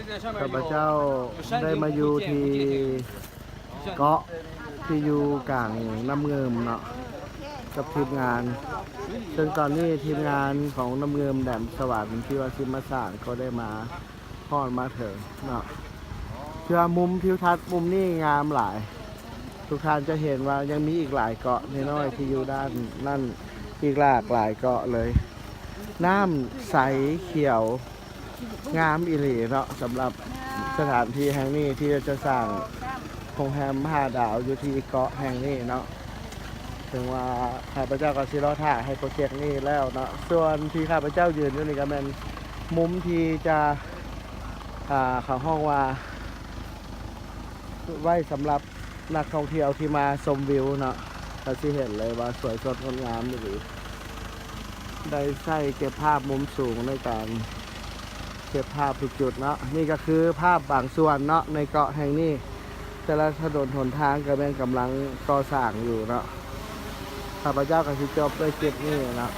ຂ້າພະເຈົ້າໄດ້ມາຢູ່ທີ່ເກາະທີ່ຢູ່ກາງນ້ຳງື່ມເນາະ ກັບທີມງານ ເຊິ່ງຕອນນີ້ທີມງານຂອງນ້ຳງື່ມແດນສະຫວັນທີ່ວ່າຊິມາສ້າງກໍໄດ້ມາຮອດມາເຖິງເນາະ. ເຊື່ອມຸມທິວທັດມຸມນີ້ງາມຫຼາຍ ທຸກທ່ານຈະເຫັນວ່າຍັງມີອີກຫຼາຍເກາະນ້ອຍໆທີ່ຢູ່ດ້ານນັ້ນ ອີກຫຼາກຫຼາຍເກາະເລີຍ. ນ້ຳໃສຂຽວງາມອີ່ຫຼີເນາະ ສຳລັບສະຖານທີ່ແຫ່ງນີ້ທີ່ຈະສ້າງໂຮງແຮມຫ້າດາວຢູ່ທີ່ເກາະແຫ່ງນີ້ເນາະ. ເຖິງວ່າຂ້າພະເຈົ້າກໍຊິລໍຖ້າໃຫ້ໂປຣເຈັກນີ້ແລ້ວເນາະ. ສ່ວນທີ່ຂ້າພະເຈົ້າຢືນຢູ່ນີ້ກໍແມ່ນມຸມທີ່ຈະ ອ່າ ເຂົາຮ້ອງວ່າ ໄວ້ສຳລັບນັກທ່ອງທ່ຽວທີ່ມາຊົມວິວເນາະ ກໍຊິເຫັນເລີຍວ່າສວຍສົດງົດງາມອີ່ຫຼີ. ໄດ້ໃຊ້ເກັບພາບມຸມສູງໃນການເກັບພາບທຸກຈຸດເນາະ. ນີ້ກໍຄືພາບບາງສ່ວນເນາະ ໃນເກາະແຫ່ງນີ້ ແຕ່ລະຖະໜົນຫົນທາງກໍແມ່ນກຳລັງກໍ່ສ້າງຢູ່ເນາະ. ຂ້າພະເຈົ້າກໍຊິຈົບດ້ວຍຄລິບນີ້ເນາະ.